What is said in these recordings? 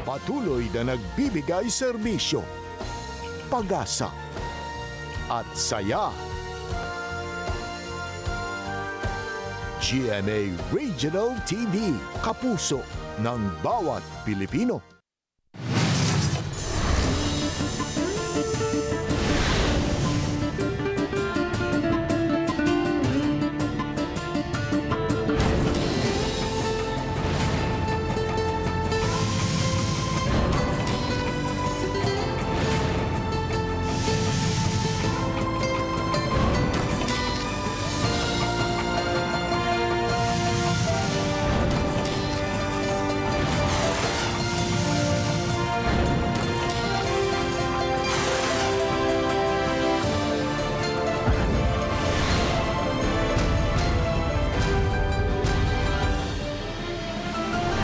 Patuloy na nagbibigay serbisyo, pag-asa at saya. GMA Regional TV, kapuso ng bawat Pilipino.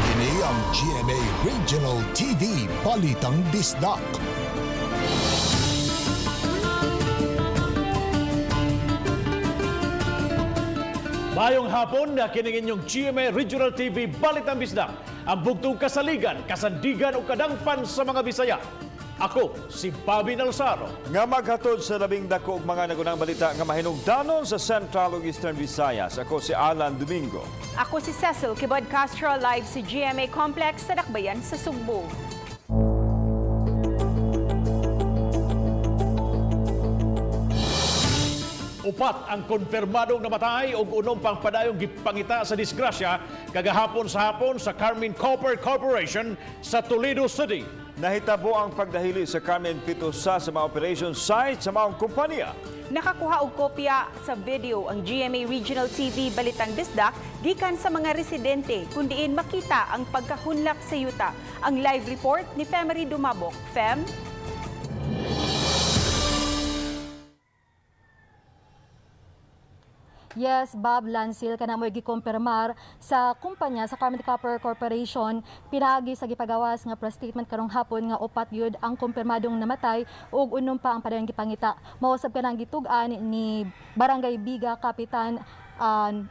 Kini ang GMA Regional TV Balitang Bisdak. Mayong hapon na kining inyong GMA Regional TV Balitang Bisdak. Ang bugtong kasaligan, kasandigan o kadangpan sa mga Bisaya. Ako si Bobby Nalsaro. Nga maghatod sa labing dako og mga nagunang balita nga mahinugdanon sa Central ug Eastern Visayas. Ako si Alan Domingo. Ako si Cecil Kibod Castro, live sa GMA Complex sa Dakbayan sa Sugbo. Upat ang konfirmadong namatay ug unom pang padayong gipangita sa disgrasya kagahapon sa hapon sa Carmen Copper Corporation sa Toledo City. Nahitabo ang pagdahili sa Carmen Pitosa sa mga operation site sa maong kumpanya. Nakakuha og kopya sa video ang GMA Regional TV Balitang Bisdak gikan sa mga residente kundiin makita ang pagkahunlak sa yuta. Ang live report ni Femery Dumabok. Fem? Yes, Bob Lancil, kana mo'y gikompirmar sa kumpanya sa Carmen Copper Corporation pinaagi sa gipagawas nga press statement karong hapon nga upat yun ang kumpirmadong namatay ug unom pa ang padayong gipangita. Mausab kanang gitug-an ni Barangay Biga Kapitan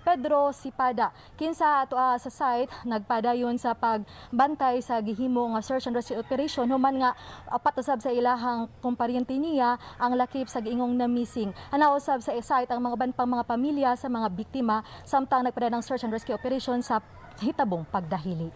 Pedro Sipada. Kinsa ato sa site nagpadayon sa pagbantay sa gihimo nga search and rescue operation human nga apat usab sa ilahang kumparyente niya ang lakip sa giingong na missing. Ana usab sa site ang mga banpang mga pamilya sa mga biktima samtang nagpadayon ang search and rescue operation sa hitabong pagdahili.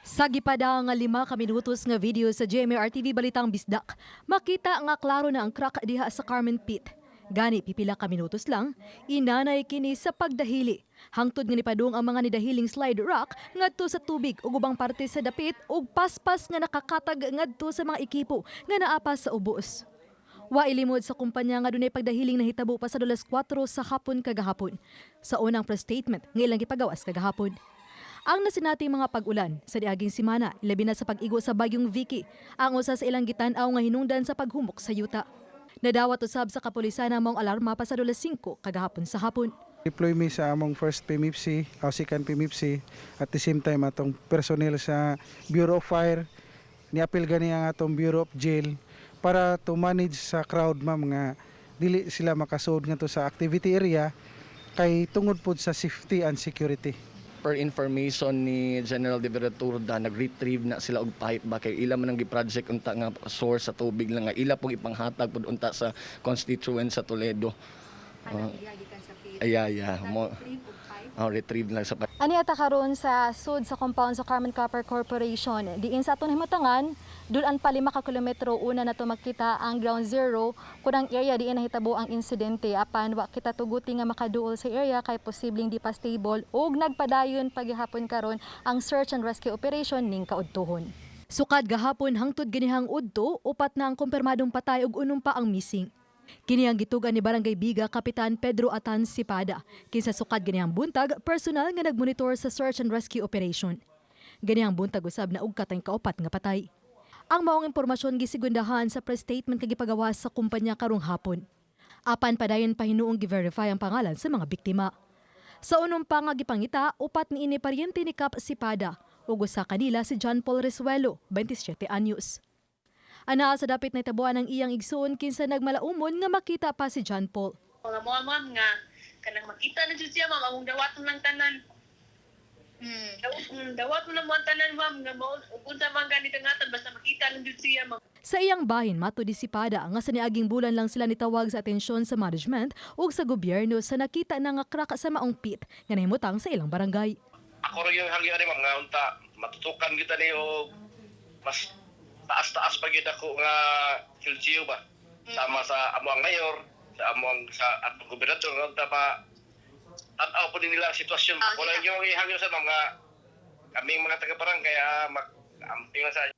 Sa gipada nga 5 ka minutos nga video sa GMA RTV Balitang Bisdak, makita nga klaro na ang crack diha sa Carmen Pit. Gani pipila ka minutos lang, inanay kini sa pagdahili. Hangtod nga nipadung ang mga nidahiling slide rock ngadto sa tubig ug ubang parte sa dapit ug paspas nga nakakatag ngadto sa mga ekipo nga naa pa sa ubos. Wa ilimod sa kumpanya nga dunay pagdahiling nahitabo pa sa 4 sa hapon kagahapon. Sa unang press statement nga ilang gipagawas kagahapon. Ang nasinati mga pag-ulan sa diaging simana, ilabi na sa pag-igo sa bagyong Vicky, ang usa sa ilang gitan-aw nga hinungdan sa paghumok sa yuta. Nadawat usab sa kapulisan ang maong alarma pa sa 5 kagahapon sa hapon. Deploy mi sa among first PMFC, o second PMFC, at the same time atong personnel sa Bureau of Fire, niapil gani ang atong Bureau of Jail para to manage sa crowd, ma'am, nga dili sila makasud ngadto sa activity area kay tungod pod sa safety and security. Per information ni General De Vera-Turda, nag-retrieve na sila og pipe ba kay ila man ang gi-project unta nga source sa tubig lang nga ila pong ipanghatag pud unta sa constituent sa Toledo. Ay, ay, mo. Oh, retrieve lang sa pipe. Ani ata karon sa sud sa compound sa Carmen Copper Corporation. Diin sa atong himatangan, dulan pa 5 ka kilometro una na to makita ang ground zero kunang area diin nahitabo ang insidente, apan wa kita tuguti nga makaduol sa area kay posibleng di pa stable ug nagpadayon paghihapon karon ang search and rescue operation ning kaudtuhon. Sukad gahapon hangtod ganihang udto, upat na ang kumpirmadong patay ug unom pa ang missing. Kini ang gitugan ni Barangay Biga Kapitan Pedro Atan Sipada, kinsa sukad ganihang buntag personal nga nagmonitor sa search and rescue operation. Ganihang buntag usab na ugkat ang kaupat nga patay. Ang maong impormasyon gisigundahan sa press statement kag gipagawas sa kumpanya karong hapon. Apan padayon pa hinuong gi-verify ang pangalan sa mga biktima. Sa unom pa nga gipangita, upat ni ini paryente ni Kap Sipada ug usa kanila si John Paul Resuelo, 27 anyos. Anaa sa dapit na tabuan ang iyang igsoon kinsa nagmalaumon nga makita pa si John Paul. Mga mo, ma'am, nga kanang makita na jud siya, ma'am, among dawaton lang tanan. Dawat mo na mo ang tanan, ma'am, nga mao ug unsa man ganito nga basta makita lang jud siya, ma'am. Sa iyang bahin, mato di Sipada nga sa niaging bulan lang sila nitawag sa atensyon sa management ug sa gobyerno sa nakita na nga crack sa maong pit nga nahimutang sa ilang barangay. Ako rin yung hangyo ani, ma'am, nga unta matutukan kita ni og mas taas-taas pa gyud ako nga LGU ba, sama sa amo ang mayor, sa amo ang sa atong gobernador, nga unta pa tan-aw po din nila ang sitwasyon. Wala yung hangyo sa mga kaming mga taga-barangay, mag amping lang sa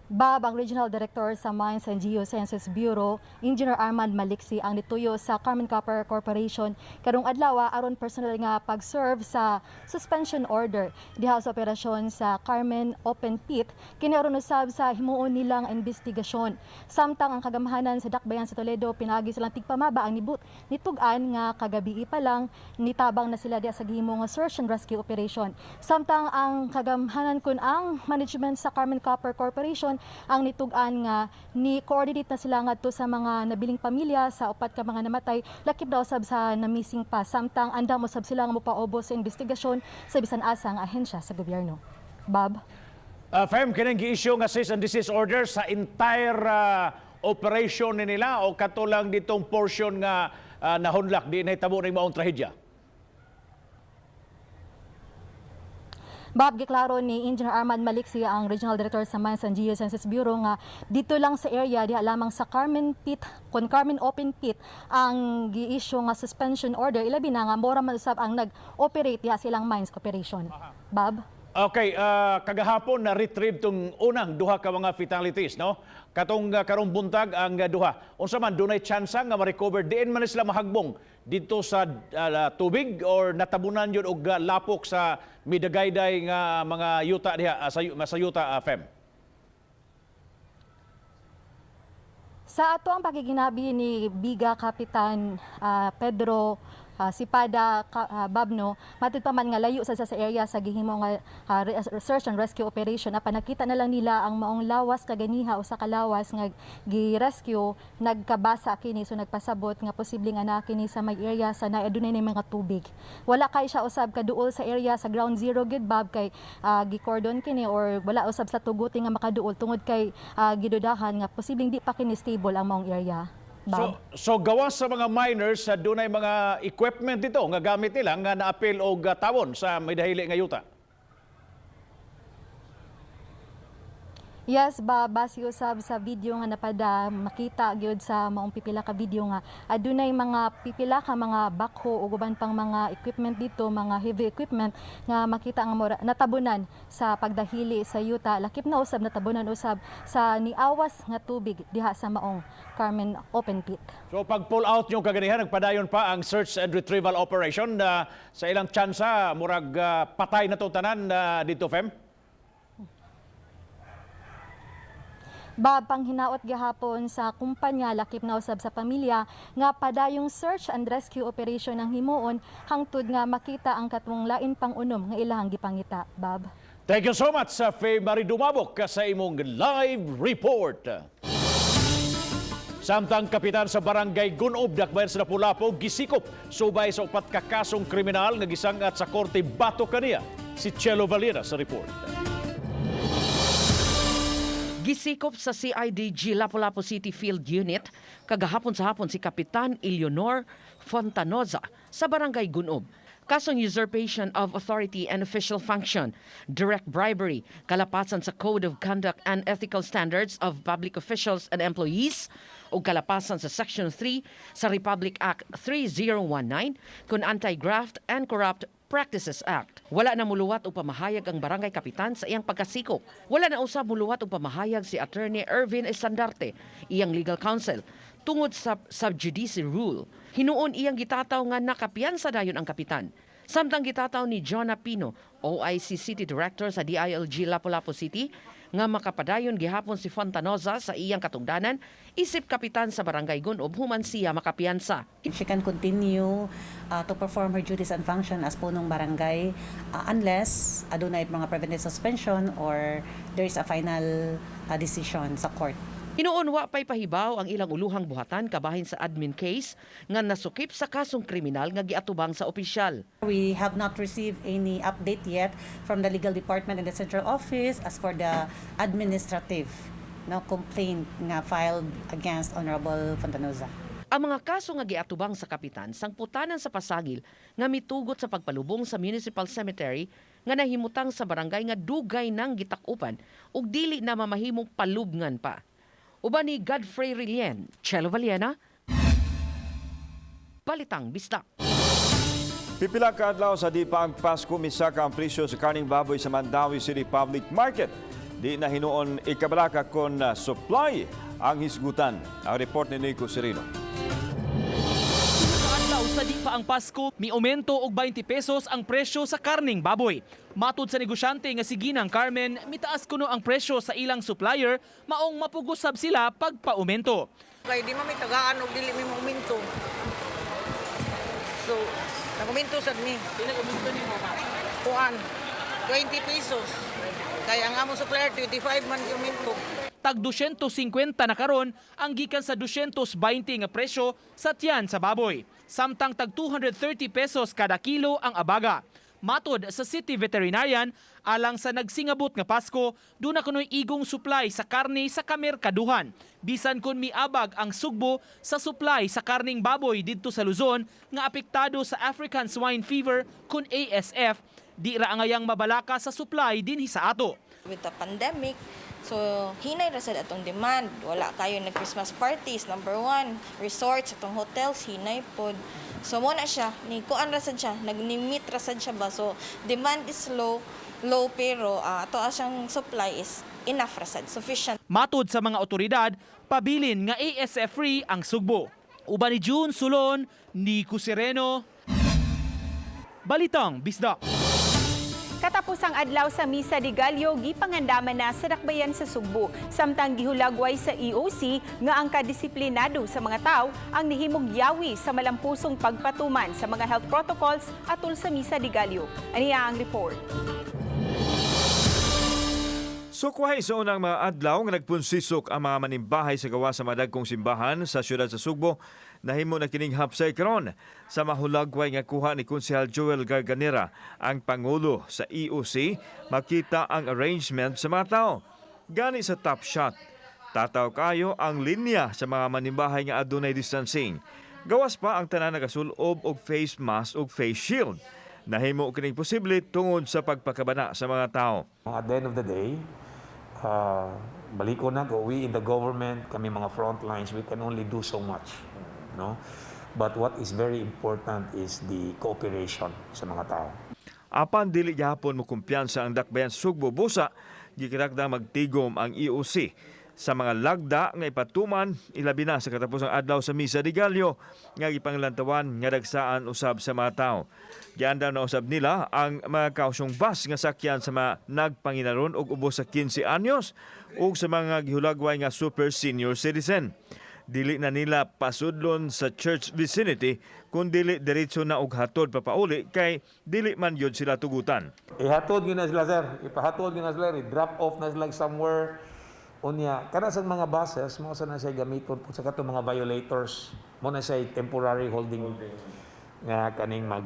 Bob, ang Regional Director sa Mines and Geosciences Bureau, Engineer Armand Maliksi, ang nituyo sa Carmen Copper Corporation karong adlaw aron personal nga pag-serve sa suspension order diha sa operasyon sa Carmen Open Pit kini aron usab sa himuon nilang investigasyon. Samtang ang kagamhanan sa Dakbayan sa Toledo, pinagi silang tigpamaba ang nibut nitug-an nga kagabi pa lang nitabang na sila diha sa gihimo nga search and rescue operation. Samtang ang kagamhanan kun ang management sa Carmen Copper Corporation ang nitug-an nga ni coordinate na sila ngadto sa mga nabiling pamilya sa upat ka mga namatay, lakip daw sab sa na-missing pa, samtang andam usab sila nga mopaubos sa investigasyon sa bisan asa nga ahensya sa gobyerno. Bob. Fem, kining gi-issue nga cease and desist order sa entire operation ni nila o kato lang ditong portion nga nahunlak di nahitabo ning maong trahedya? Bob, giklaro ni Engineer Armand Maliksi, ang Regional Director sa Mines and Geosciences Bureau, nga dito lang sa area diha lamang sa Carmen Pit kon Carmen Open Pit ang gi-issue nga suspension order, ilabi na nga mora man usab ang nag-operate diha silang mines operation. Bob. Okay, kagahapon na retrieve tong unang duha ka mga fatalities, no? Katong karong buntag ang duha. Unsa man, dunay tsansa nga ma-recover diin man sila mahagbong dito sa tubig or natabunan yun og lapok sa midagayday nga mga yuta diha sa yuta, Fem? Sa ato ang pakiginabi ni Biga Kapitan Pedro Sipada Babno, matud pa man nga layo sa sa area sa gihimo nga search and rescue operation, apan nakita na lang nila ang maong lawas kaganiha o sa kalawas nga gi-rescue, nagkabasa kini, so nagpasabot nga posible nga naa kini sa may area sa naa adunay ni mga tubig. Wala kay siya usab kaduol sa area sa ground zero gid, Bob, kay gi-cordon kini or wala usab sa tuguti nga makaduol tungod kay gidudahan nga posibleng di pa kini stable ang maong area. Bob. So gawas sa mga miners sa dunay mga equipment dito nga gamit nila nga naapil og tawon sa may dahili nga yuta. Yes, ba base usab sa video nga napada makita gyud sa maong pipila ka video nga adunay mga pipila ka mga backhoe ug uban pang mga equipment dito, mga heavy equipment nga makita nga mura, natabunan sa pagdahili sa yuta, lakip na usab natabunan usab sa niawas nga tubig diha sa maong Carmen Open Pit. So pag pull out nyo kaganihan, nagpadayon pa ang search and retrieval operation na sa ilang tsansa murag patay na to tanan dito, Fem. Bob, panghinaot gihapon sa kumpanya lakip na usab sa pamilya nga padayong search and rescue operation ang himuon hangtod nga makita ang katong lain pang unom nga ilahang gipangita. Bob. Thank you so much sa Faye Marie Dumabok sa imong live report. Samtang kapitan sa barangay Gunob, Dakbayan sa Lapu-Lapu, gisikop subay sa upat ka kasong kriminal nga gisangat sa korte bato kaniya. Si Chelo Valera sa report. Gisikop sa CIDG Lapu-Lapu City Field Unit kagahapon sa hapon si Kapitan Eleonor Fontanoza sa Barangay Gunob. Kasong usurpation of authority and official function, direct bribery, kalapasan sa Code of Conduct and Ethical Standards of Public Officials and Employees, ug kalapasan sa Section 3 sa Republic Act 3019 kun Anti-Graft and Corrupt Practices Act. Wala na muluwat o pamahayag ang barangay kapitan sa iyang pagkasikop. Wala na usab muluwat o pamahayag si Attorney Ervin Estandarte, iyang legal counsel, tungod sa sub judice rule. Hinuon iyang gitataw nga nakapiyansa dayon ang kapitan. Samtang gitataw ni Jonah Pino, OIC City Director sa DILG Lapu-Lapu City, nga makapadayon gihapon si Fontanoza sa iyang katungdanan isip kapitan sa barangay Gunob human siya makapiyansa. She can continue to perform her duties and function as punong barangay unless adunay mga preventive suspension or there is a final decision sa court. Hinuon wa pay pahibaw ang ilang uluhang buhatan kabahin sa admin case nga nasukip sa kasong kriminal nga giatubang sa opisyal. We have not received any update yet from the legal department and the central office as for the administrative, no, complaint nga filed against Honorable Fontanoza. Ang mga kaso nga giatubang sa kapitan sangputanan sa pasagil nga mitugot sa pagpalubong sa municipal cemetery nga nahimutang sa barangay nga dugay nang gitakupan ug dili na mamahimong palubngan pa. Uban ni Godfrey Rilien, Chelo Valiena, Balitang Bisdak. Pipila ka adlaw sa di pa ang Pasko, misaka ang presyo sa karning baboy sa Mandaue City Public Market. Di na hinuon ikabalaka kon supply ang hisgutan. Ang report ni Nico Serino. Adlaw sa di pa ang Pasko, miaumento og 20 pesos ang presyo sa karning baboy. Matud sa negosyante nga si Ginang Carmen, mitaas kuno ang presyo sa ilang supplier, maong mapugusab sila pagpaumento. Kay di man may tagaan og dili mi moaumento. So, nag-aumento sad mi. Pila nimo ba? Kuan, 20 pesos. Kaya ang among supplier 25 man aumento. Tag 250 na karon ang gikan sa 220 nga presyo sa tiyan sa baboy. Samtang tag 230 pesos kada kilo ang abaga. Matod sa city veterinarian, alang sa nagsingabot nga Pasko, duna kunoy igong supply sa karne sa kamerkaduhan. Bisan kun miabag ang Sugbo sa supply sa karning baboy didto sa Luzon nga apektado sa African Swine Fever kun ASF, di ra angayang mabalaka sa supply dinhi sa ato. With the pandemic, so hinay ra sad atong demand. Wala kayo nag Christmas parties, number one. Resorts, atong hotels, hinay pod. So mo na siya, ni kuan ra sad siya, nag-limit ra sad siya ba. So demand is low, low pero ato siyang supply is enough ra sad, sufficient. Matod sa mga otoridad, pabilin nga ASF free ang Sugbo. Uban ni June Sulon, Nico Sereno, Balitang Bisdak. Katapos ang adlaw sa Misa de Gallo, gipangandaman na sa dakbayan sa Sugbo. Samtang gihulagway sa EOC nga ang kadisiplinado sa mga tao ang nihimong yawi sa malampusong pagpatuman sa mga health protocols atol sa Misa de Gallo. Aniya ang report. Sukwahi sa unang mga adlaw nga nagpunsisok ang mga manimbahay sa gawa sa madagkong simbahan sa siyudad sa Sugbo, nahimo na kining hapsay karon sa mahulagway nga kuha ni Konsehal Joel Garganera, ang pangulo sa EOC, makita ang arrangement sa mga tao. Gani sa top shot, tataw kayo ang linya sa mga manimbahay nga adunay distancing. Gawas pa ang tanan nagasulob og face mask ug face shield. Nahimo kining posible tungod sa pagpakabana sa mga tao. At the end of the day, baliko na go, we in the government, kami mga front lines, we can only do so much. No? But what is very important is the cooperation sa mga tao. Apan dili gihapon mo kumpiyansa ang dakbayan Sugbo busa gikirakda magtigom ang EOC sa mga lagda nga ipatuman, ilabi na sa katapusang adlaw sa Misa de Gallo nga gipanglantawan nga dagsaan usab sa mga tao. Giandam na usab nila ang mga kausyong bus nga sakyan sa mga nagpanginaron og ubos sa 15 anyos ug sa mga gihulagway nga super senior citizen. Dili na nila pasudlon sa church vicinity kun dili diretso na og hatod papauli kay dili man gyud sila tugutan. Ihatod gyud na sila, sir. Ipahatod gyud na sila, i-drop off na sila somewhere. Unya, kana sa mga buses, mao sa na siya gamiton po sa katong mga violators. Mo na siya temporary holding nga kaning mag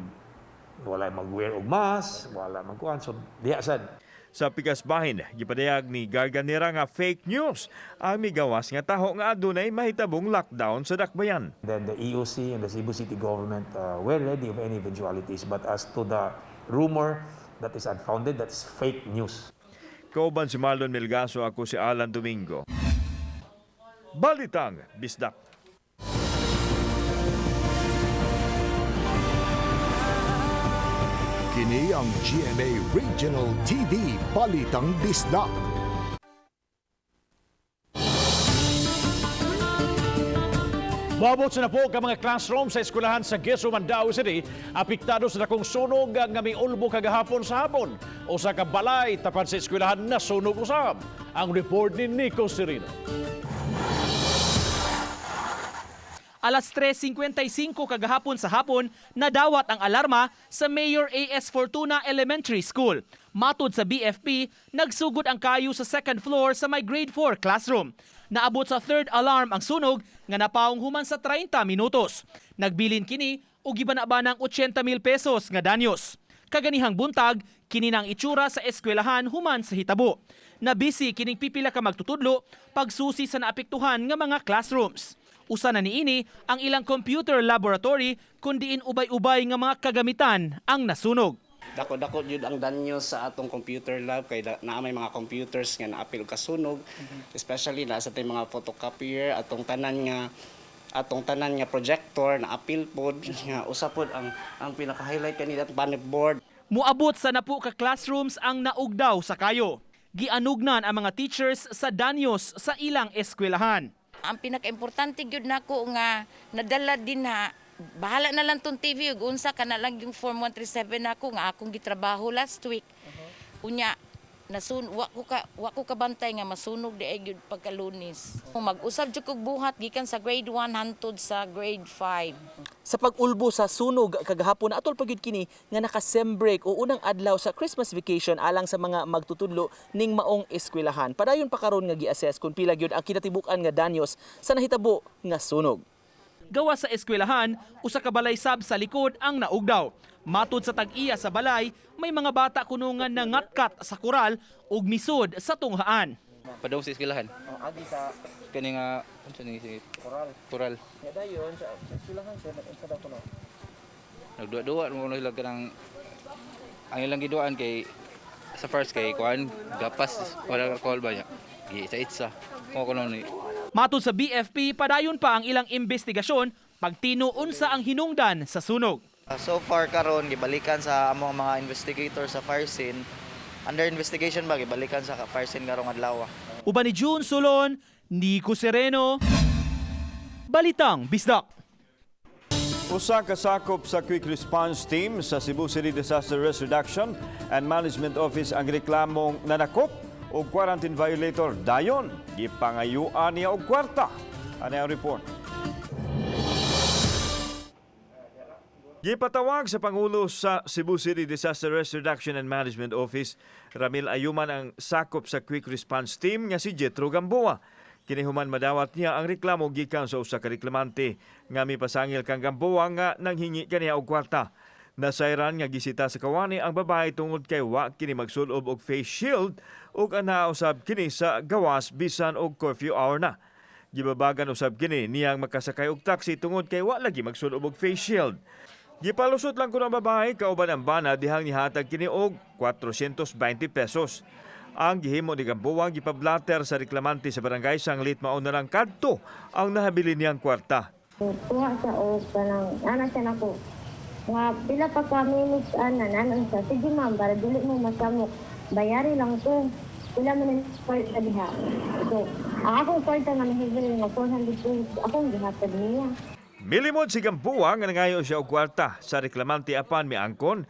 wala mag-wear og mask, wala magkuan. So diha sad. Sa pikas bahin, gipadayag ni Garganera nga fake news ang migawas nga taho nga adunay mahitabong lockdown sa dakbayan. Then the EOC and the Cebu City government were ready of any eventualities. But as to the rumor, that is unfounded, that's fake news. Kauban si Marlon Melgaso, ako si Alan Domingo. Balitang Bisdak. Kini ang GMA Regional TV Balitang Bisdak. Moabot sa napo ka mga classroom sa eskwelahan sa Geso, Mandaue City, apektado sa dakong sunog nga miulbo kagahapon sa hapon. Usa ka balay tapan sa eskwelahan nasunog usab. Ang report ni Nico Serino. Alas 3:55 kagahapon sa hapon, nadawat ang alarma sa Mayor A.S. Fortuna Elementary School. Matod sa BFP, nagsugod ang kayo sa second floor sa may grade 4 classroom. Naabot sa third alarm ang sunog nga napaong human sa 30 minutos. Nagbilin kini og gibana-banang 80 mil pesos nga danyos. Kaganihang buntag, kini nang itsura sa eskwelahan human sa hitabo. Nabisi kining pipila ka magtutudlo pagsusi sa naapektuhan nga mga classrooms. Usa na niini ang ilang computer laboratory kun diin ubay-ubay nga mga kagamitan ang nasunog. Dako-dako jud ang danyo sa atong computer lab kay naa may mga computers nga naapil og kasunog, especially na sa atong mga photocopier, atong tanan nga projector na apil pod, nga usa pod ang pinaka-highlight kanila atong panel board. Muabot sa napu ka classrooms ang naugdaw sa kayo. Gianugnan ang mga teachers sa danyos sa ilang eskwelahan. Ang pinaka-importante gyud nako nga nadala din ha, bahala na lang tong TV ug unsa kana lang yung form 137 nako nga akong gitrabaho last week. Unya nasun wa ko kabantay nga masunog di ay gyud pagkalunis. Mag-usab jud kog buhat gikan sa grade 1 hantod sa grade 5. Sa pag-ulbo sa sunog kagahapon, atol pa gyud kini nga naka-sem break o unang adlaw sa Christmas vacation alang sa mga magtutudlo ning maong eskwelahan. Padayon pa karon nga gi-assess kung pila gyud ang kinatibuk-an nga danyos sa nahitabo nga sunog. Gawas sa eskwelahan, usa ka balay sab sa likod ang naugdaw. Matud sa tag-iya sa balay, may mga bata kuno nga nangatkat sa koral ug misud sa tunghaan. Padung sa eskwelahan. Oh, agi sa Kani nga unsa ni si koral. Koral. Dayon sa eskwelahan sir, unsa daw kuno? Nagduwa-duwa mo sila kanang ang ilang giduan kay sa first kay kuan gapas wala alcohol ba niya. Gi isa-isa. Mo kuno ni. Matud sa BFP, padayon pa ang ilang investigasyon pagtino unsa ang hinungdan sa sunog. So far karon gibalikan sa among mga investigator sa fire scene. Under investigation ba, gibalikan sa fire scene karong adlaw. Uban ni June Solon, Nico Sereno, Balitang Bisdak. Usa ka sakop sa Quick Response Team sa Cebu City Disaster Risk Reduction and Management Office ang reklamong nanakop og quarantine violator, dayon gipangayuan niya og kwarta. Ano ang report? Gipatawag sa Pangulo sa Cebu City Disaster Risk Reduction and Management Office, Ramil Ayuman, ang sakop sa Quick Response Team nga si Jetro Gamboa. Kini human madawat niya ang reklamo gikan sa usa ka reklamante nga mipasangil kang Gamboa nga nanghingi kaniya og kwarta. Nasayran nga gisita sa kawani ang babae tungod kay wa kini magsulob og face shield ug anaa usab kini sa gawas bisan og curfew hour na. Gibabagan usab kini niyang makasakay og taxi tungod kay wa lagi magsulob og face shield. Gipalusot lang kuno ang babae kauban ang bana dihang nihatag kini og 420 pesos. Ang gihimo ni Gamboa, gipablater sa reklamante sa barangay Sanglit, mao na lang kadto ang nahabilin niyang kwarta. Kuha siya o kanang ana siya nako. Nga pila pa ka minutes ana, nanon siya. "Sige ma'am, para dili mo masamok. Bayari lang to. Pila man ang kwarta diha?" So, ang akong kwarta nga nahibili nga 420 akong gihatag niya. Milimod si Gamboa nga nangayo siya og kwarta sa reklamante apan miangkon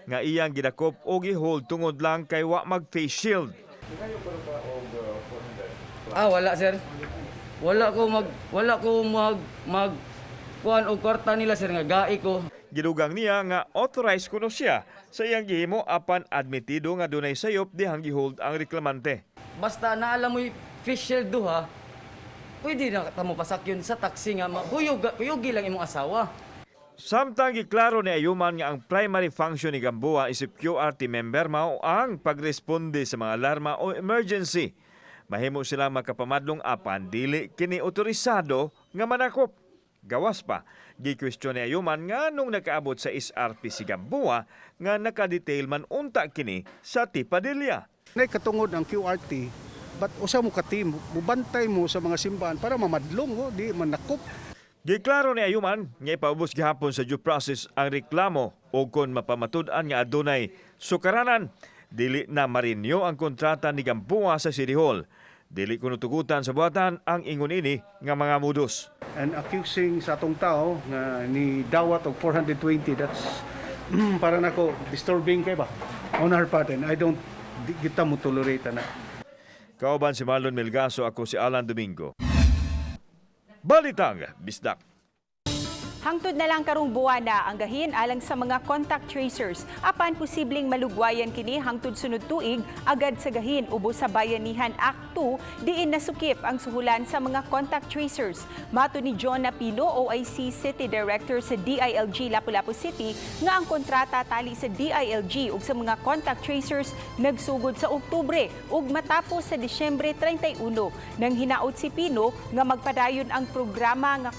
nga iyang gidakop o gihold tungod lang kay wa mag face shield. Ah, wala, sir. Wala ko mag kuan og kwarta nila, sir, nga gai ko. Gidugang niya nga authorized kuno siya sa iyang gihimo apan admitido nga dunay sayop dihang gihold ang reklamante. Basta naala mo'y face shield duha, pwede na ta mo pasakyon sa taxi nga kuyog kuyugi lang imong asawa. Samtang giklaro ni Ayuman nga ang primary function ni Gamboa isip QRT member mao ang pagresponde sa mga alarma o emergency. Mahimo sila makapamadlong apan dili kini otorisado nga manakop. Gawas pa, gikwestiyon ni Ayuman nga nung nakaabot sa SRP si Gamboa nga nakadetail man unta kini sa Tipadilla. Nay katungod ang QRT, but usa mo ka team, mubantay mo sa mga simbahan para mamadlong oh, di manakop. Giklaro ni Ayuman nga ipaubos gihapon sa due process ang reklamo o kon mapamatud-an nga adunay sukaranan, dili na ma-renew ang kontrata ni Gamboa sa City Hall. Dili kuno tugutan sa buhatan ang ingon ini nga mga modus. And accusing sa atong tao nga ni dawat og 420, that's para nako disturbing kay ba on our part, and I don't di kita mo tolerate na. Kauban si Marlon Melgaso, ako si Alan Domingo. Balitang Bisdak. Hangtod na lang karong buwana ang gahin alang sa mga contact tracers. Apan posibleng malugwayan kini hangtod sunod tuig agad sa gahin ubos sa Bayanihan Act 2 diin nasukip ang suhulan sa mga contact tracers. Mato ni John Napino, OIC City Director sa DILG Lapu-Lapu City, nga ang kontrata tali sa DILG ug sa mga contact tracers nagsugod sa Oktubre ug matapos sa Disyembre 31. Nang hinaot si Pino nga magpadayon ang programa nga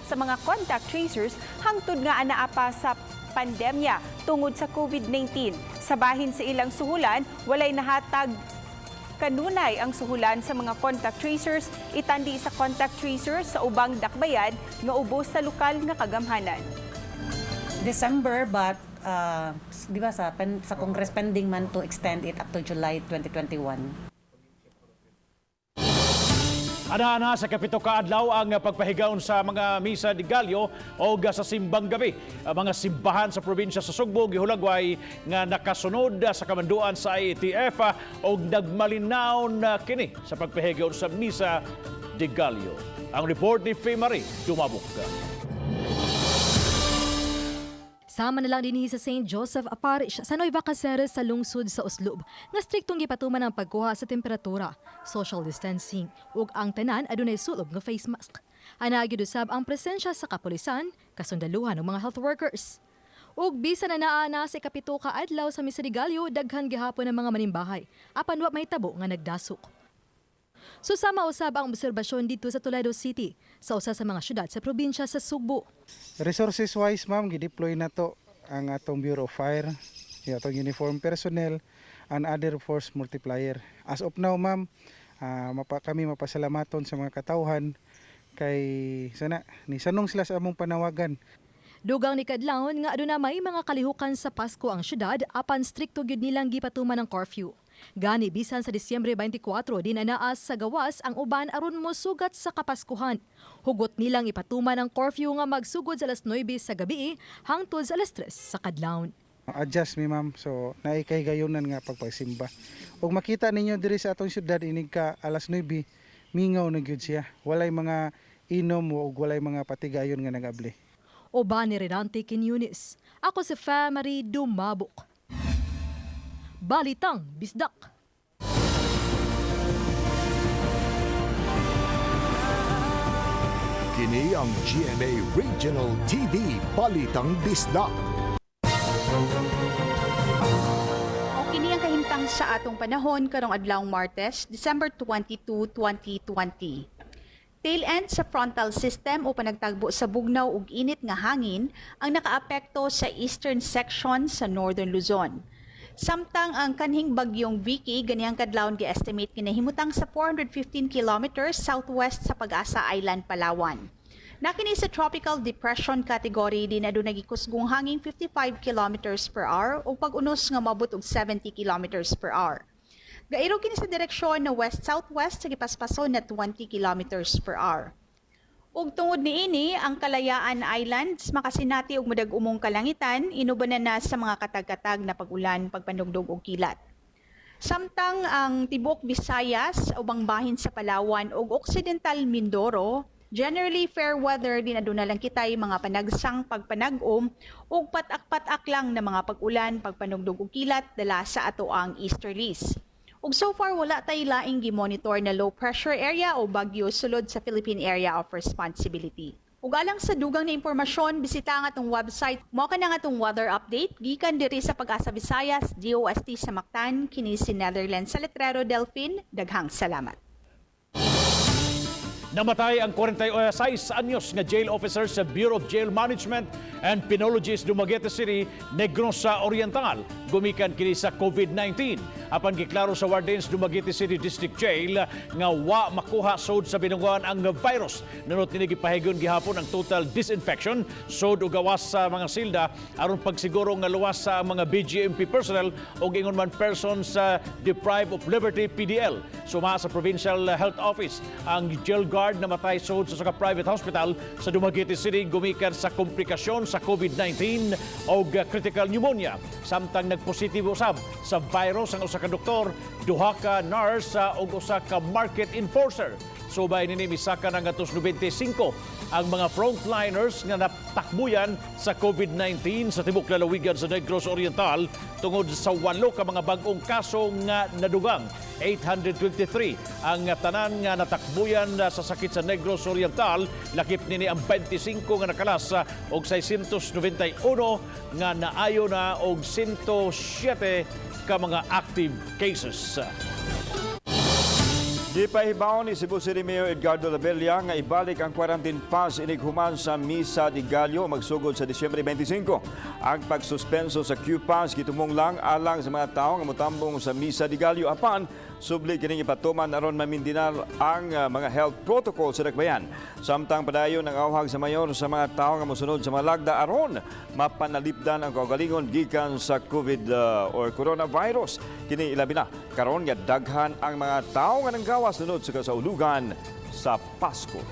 sa mga contact tracers hangtod nga anaa pa sa pandemya tungod sa COVID-19. Sa bahin sa ilang suhulan, walay nahatag kanunay ang suhulan sa mga contact tracers itandi sa contact tracers sa ubang dakbayan nga ubos sa lokal nga kagamhanan. December, but di ba sa Congress pending man to extend it up to July 2021. Ana-ana sa 7 ka adlaw ang pagpahigaon sa mga Misa de Gallo o sa Simbang Gabi. Ang mga simbahan sa probinsya sa Sugbo gihulagway nga nakasunod sa kamanduan sa IATF og nagmalinaw na kini sa pagpahigaon sa Misa de Gallo. Ang report ni Faye Marie Dumabok. Sama na lang dinhi sa St. Joseph Parish sa Nueva Caceres sa lungsod sa Oslob nga striktong gipatuman ang pagkuha sa temperatura, social distancing ug ang tanan adunay sulob nga face mask. Ana gyud usab ang presensya sa kapulisan, kasundaluhan ug mga health workers. Ug bisan na naa na sa 7 ka adlaw sa Misa de Gallo, daghan gihapon ang mga manimbahay apan wa mahitabo nga nagdasok. Susama usab ang obserbasyon dito sa Toledo City, sa usa sa mga syudad sa probinsya sa Sugbo. Resources wise, ma'am, gideploy na to ang atong Bureau of Fire, yung atong uniform personnel and other force multiplier. As of now, ma'am, kami mapasalamaton sa mga katawhan kay sana ni sanong sila sa among panawagan. Dugang ni Kadlawon nga aduna may mga kalihukan sa Pasko ang syudad apan strikto gyud nilang gipatuman ang curfew. Gani bisan sa Disyembre 24 din anaa sa gawas ang uban aron mosugat sa Kapaskuhan. Hugot nilang ipatuman ang curfew nga magsugod sa alas 9 sa gabi hangtod sa alas 3 sa kadlawon. Adjust mi, ma'am, so naay kahigayunan nga pagpagsimba. Ug makita ninyo diri sa atong syudad inig ka alas 9, mingaw na gyud siya. Walay mga inom ug walay mga patigayon nga nagabli. Uban ni Renante Quiñones. Ako si Famary Dumabok. Balitang Bisdak. Kini ang GMA Regional TV Balitang Bisdak. O kini ang kahimtang sa atong panahon karong adlawng Martes, December 22, 2020. Tail end sa frontal system o panagtagbo sa bugnaw ug init nga hangin ang nakaapekto sa eastern section sa Northern Luzon. Samtang ang kanhing bagyong Vicky ganiyang kadlawon gi-estimate kinahimutang sa 415 kilometers southwest sa Pag-asa Island, Palawan. Nakini sa tropical depression category din adunay gikusgong hangin 55 kilometers per hour o pag-unos nga moabot og 70 kilometers per hour. Gairo kini sa direksyon na west-southwest sa gipaspason na 20 kilometers per hour. Ug tungod niini, ang Kalayaan Islands makasinati og mudag-umong kalangitan, inubanan na sa mga katag-katag na pag-ulan, pagpanugdog og kilat. Samtang ang tibuok Visayas, ubang bahin sa Palawan ug Occidental Mindoro, generally fair weather din aduna lang kitay mga panagsang pagpanag-om ug patak-patak lang na mga pag-ulan, pagpanugdog og kilat dala sa ato ang easterlies. Ug so far wala tay laing gi-monitor na low pressure area o bagyo sulod sa Philippine Area of Responsibility. Ug alang sa dugang na impormasyon, bisita ang atong website. Mao ka na ang atong weather update gikan diri sa Pag-asa Visayas, DOST sa Mactan, kini si Netherlands sa Letrero Delphine. Daghang salamat. Namatay ang 46 anyos nga jail officer sa Bureau of Jail Management and Penology sa Dumaguete City, Negros sa Oriental. Gumikan kini sa COVID-19. Apan giklaro sa wardens Dumaguete City District Jail nga wa makuha sod sa binunggoan ang virus. Nunot nini gipahigayon gihapon ang total disinfection sod ug gawas sa mga silda aron pagsiguro nga luwas sa mga BJMP personnel ug ingon man persons deprived of liberty PDL. Suma sa Provincial Health Office, ang jail guard namatay sod sa private hospital sa Dumaguete City gumikan sa komplikasyon sa COVID-19 o critical pneumonia. Samtang nagpositibo usab sa virus ang usa ka doktor, duha ka nurse ug usa ka market enforcer. Subay nini, misaka na ngadto 95 ang mga frontliners nga natakbuyan sa COVID-19 sa tibok lalawigan sa Negros Oriental tungod sa 8 ka mga bag-ong kaso nga nadugang. 823 ang tanan nga natakbuyan sa sakit sa Negros Oriental, lakip nini ang 25 nga nakalas og 691 nga naayo na og 107 ka mga active cases. Gipahibaw ni Cebu City Mayor Edgardo Labella nga ibalik ang quarantine pass inig human sa Misa de Gallo magsugod sa Disyembre 25. Ang pagsuspenso sa Q-Pass gitumong lang alang sa mga tawo nga motambong sa Misa de Gallo, apan subli kining ipatuman aron mamindinar ang mga health protocol sa dakbayan. Samtang padayon ang awhag sa mayor sa mga tawo nga mosunod sa mga lagda aron mapanalipdan ang kaugalingon gikan sa COVID or coronavirus. Kini ilabi na karon nga daghan ang mga tawo nga nanggawas sunod sa kasaulugan sa Pasko.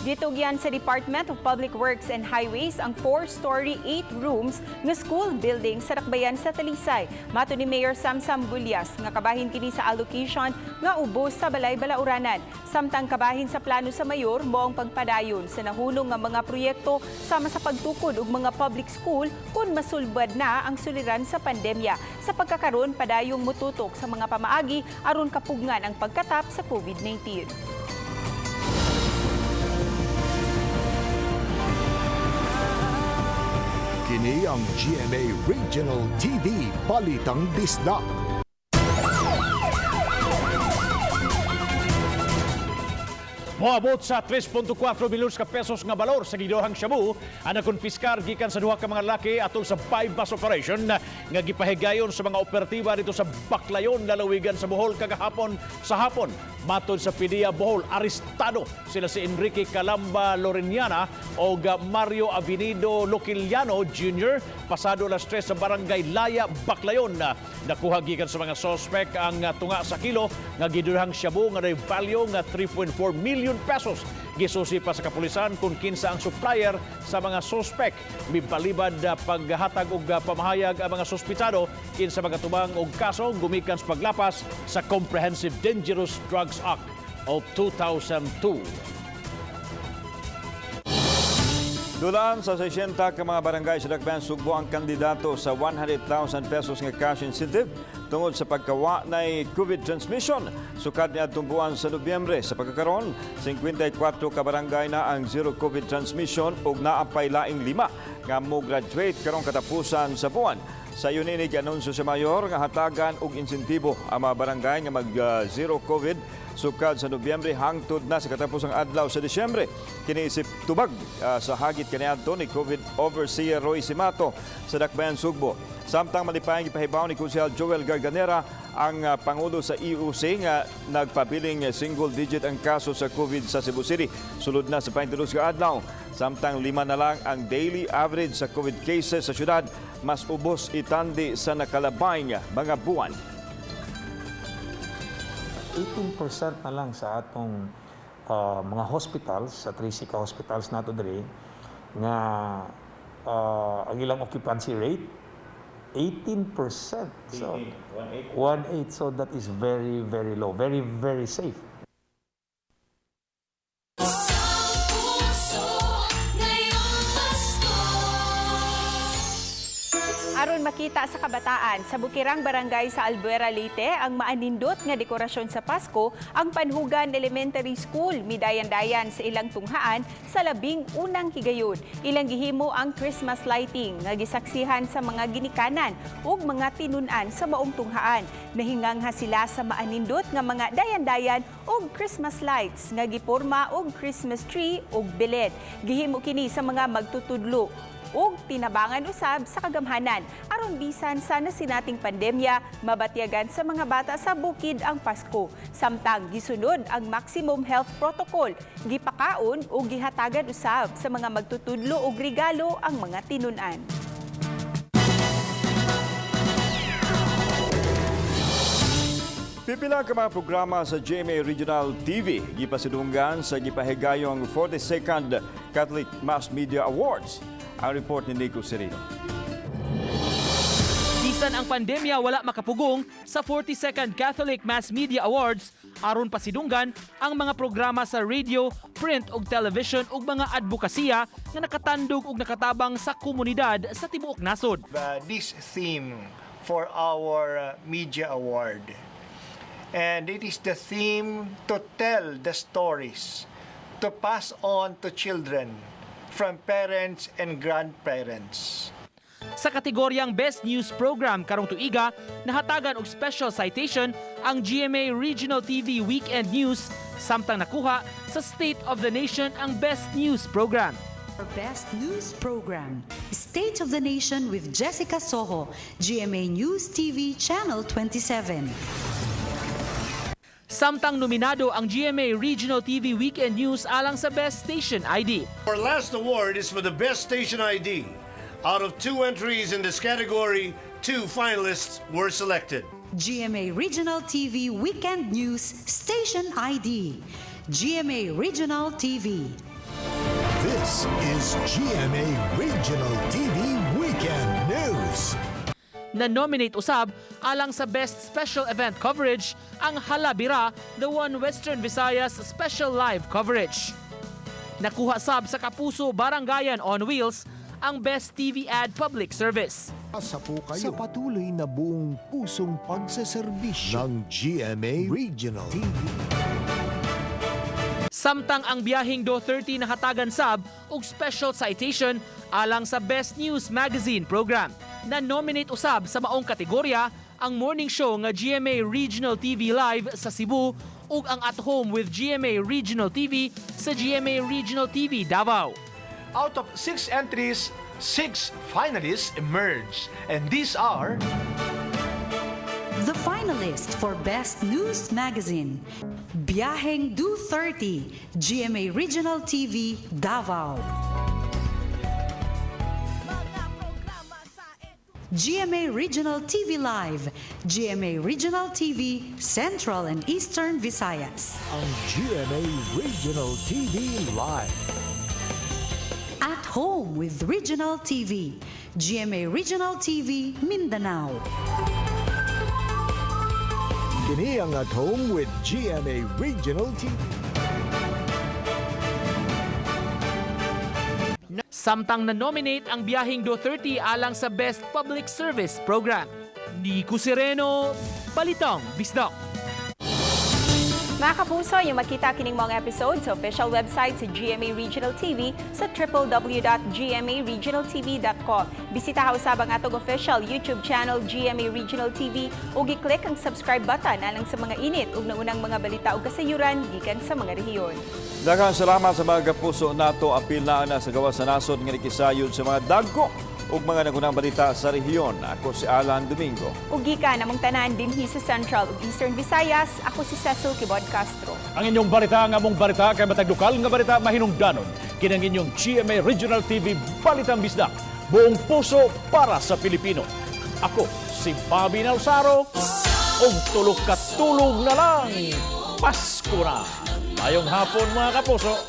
Gitugyan sa Department of Public Works and Highways ang 4-story, 8 rooms nga school building sa Dakbayan sa Talisay. Matod ni Mayor Samsam Gullas nga kabahin kini sa allocation nga ubos sa Balay Balauranan. Samtang kabahin sa plano sa mayor mao ang pagpadayon sa nahunong nga mga proyekto sama sa pagtukod og mga public school kung masulbad na ang suliran sa pandemya. Sa pagkakaron, padayong mututok sa mga pamaagi aron kapugngan ang pagkatap sa COVID-19. Kini ang GMA Regional TV Balitang Bisdak. Moabot sa 3.4 milyon ka pesos nga balor sa giduhang shabu ang nakonfiskar gikan sa duha ka mga lalaki atol sa bypass operation nga gipahigayon sa mga operatiba dito sa Baclayon, lalawigan sa Bohol kagahapon sa hapon. Matod sa PDEA Bohol, arestado sila si Enrique Calamba Loreniana o Mario Avenido Loquiliano Jr. pasado alas 3 sa Barangay Laya, Baclayon. Nakuha gikan sa mga suspect ang tunga sa kilo nga giduhang shabu nga may value nga 3.4 million pesos. Gisusi pa sa kapulisan kung kinsa ang supplier sa mga suspect. Mibalibad paghatag og pamahayag ang mga suspitsado kinsa magatubang og kaso gumikan sa paglapas sa Comprehensive Dangerous Drugs Act of 2002. Dulaan sa 60 ka mga barangay sa Dakbayan Sugbo ang kandidato sa 100,000 pesos nga cash incentive tungod sa pagkawa na COVID transmission. Sukad ni adtong buwan sa Nobyembre. Sa pagkakaron, 54 ka barangay na ang zero COVID transmission ug naapay laing 5 nga mo graduate karong katapusan sa buwan. Sa yun ini anunsyo sa mayor nga hatagan og insentibo ang mga barangay nga mag zero COVID sukad sa Nobyembre hangtod na sa katapusang adlaw sa Disyembre. Kiniisip tubag sa hagit kaniadto ni COVID Overseer Roy Simato sa Dakbayan Sugbo. Samtang malipayang gipahibaw ni Konsehal Joel Garganera ang pangulo sa EOC nga nagpabiling single digit ang kaso sa COVID sa Cebu City sulod na sa 22 ka adlaw. Samtang 5 na lang ang daily average sa COVID cases sa syudad, mas ubos itandi sa nakalabay mga buwan. 18% na lang sa atong mga hospitals, sa 30 ka hospitals nato diri nga ang ilang occupancy rate 18%. So 18. So that is very, very low, very, very safe. Aron makita sa kabataan sa Bukirang Barangay sa Albuera, Leyte ang maanindot nga dekorasyon sa Pasko, ang Panhugan Elementary School midayan-dayan sa ilang tunghaan sa 11 higayon. Ilang gihimo ang Christmas lighting nga gisaksihan sa mga ginikanan ug mga tinun-an sa maong tunghaan. Nahingangha sila sa maanindot nga mga dayan-dayan ug Christmas lights nga giporma og Christmas tree ug Belen. Gihimo kini sa mga magtutudlo ug tinabangan usab sa kagamhanan aron bisan sa nasinating pandemya, mabatyagan sa mga bata sa bukid ang Pasko. Samtang gisunod ang maximum health protocol, gipakaon ug gihatagan usab sa mga magtutudlo og regalo ang mga tinun-an. Pipila ka mga programa sa GMA Regional TV gipasidunggan sa gipahigayong 42nd Catholic Mass Media Awards. Ang report ni Nico Serino. Bisan ang pandemya wala makapugong sa 42nd Catholic Mass Media Awards aron pasidunggan ang mga programa sa radio, print ug television ug mga advokasya nga nakatandog ug nakatabang sa komunidad sa tibuok nasod. This theme for our media award. And it is the theme to tell the stories, to pass on to children from parents and grandparents. Sa kategoryang Best News Program karong tuiga, nahatagan og special citation ang GMA Regional TV Weekend News samtang nakuha sa State of the Nation ang Best News Program. For Best News Program, State of the Nation with Jessica Soho, GMA News TV Channel 27. Samtang nominado ang GMA Regional TV Weekend News alang sa Best Station ID. Our last award is for the Best Station ID. Out of two entries in this category, two finalists were selected. GMA Regional TV Weekend News Station ID. GMA Regional TV. This is GMA Regional TV Weekend News. Na-nominate usab alang sa Best Special Event Coverage ang Halabira, The One Western Visayas Special Live Coverage. Nakuha sab sa Kapuso Barangayan on Wheels ang Best TV Ad Public Service. Asa po kayo sa patuloy na buong pusong pagseserbisyo ng GMA Regional TV. Samtang ang biyaheng Do 30 nahatagan sab og special citation alang sa Best News Magazine program. Na-nominate usab sa maong kategorya ang morning show nga GMA Regional TV Live sa Cebu ug ang At Home with GMA Regional TV sa GMA Regional TV Davao. Out of six entries, six finalists emerged. And these are The finalist for Best News Magazine, Biyaheng Do 30, GMA Regional TV, Davao. GMA Regional TV Live, GMA Regional TV, Central and Eastern Visayas. Ang GMA Regional TV Live. At Home with Regional TV, GMA Regional TV, Mindanao. Kini ang At Home with GMA Regional TV. Samtang na-nominate ang biyaheng Do 30 alang sa Best Public Service Program. Nico Sereno, Balitang Bisdak. Mga kapuso, inyong makita kining mga episode sa official website sa GMA Regional TV sa www.gmaregionaltv.com. Bisita usab ang atong official YouTube channel GMA Regional TV ug i-click ang subscribe button alang sa mga init ug naunang mga balita ug kasayuran gikan sa mga rehiyon. Daghang salamat sa mga kapuso nato, apil na ana sa gawas sa nasod nga nikisayod sa mga dagko ug mga nagunang balita sa rehiyon. Ako si Alan Domingo. Ug gikan namong tanan dinhi sa Central ug Eastern Visayas, ako si Cecil Quibod Castro. Ang inyong balita, ang among balita, kay matag lokal nga balita mahinungdanon. Kini ang inyong GMA Regional TV Balitang Bisdak. Buong puso para sa Pilipino. Ako si Bobby Nalsaro. Ug tulog ka tulog na lang. Pasko na. Mayong hapon, mga kapuso.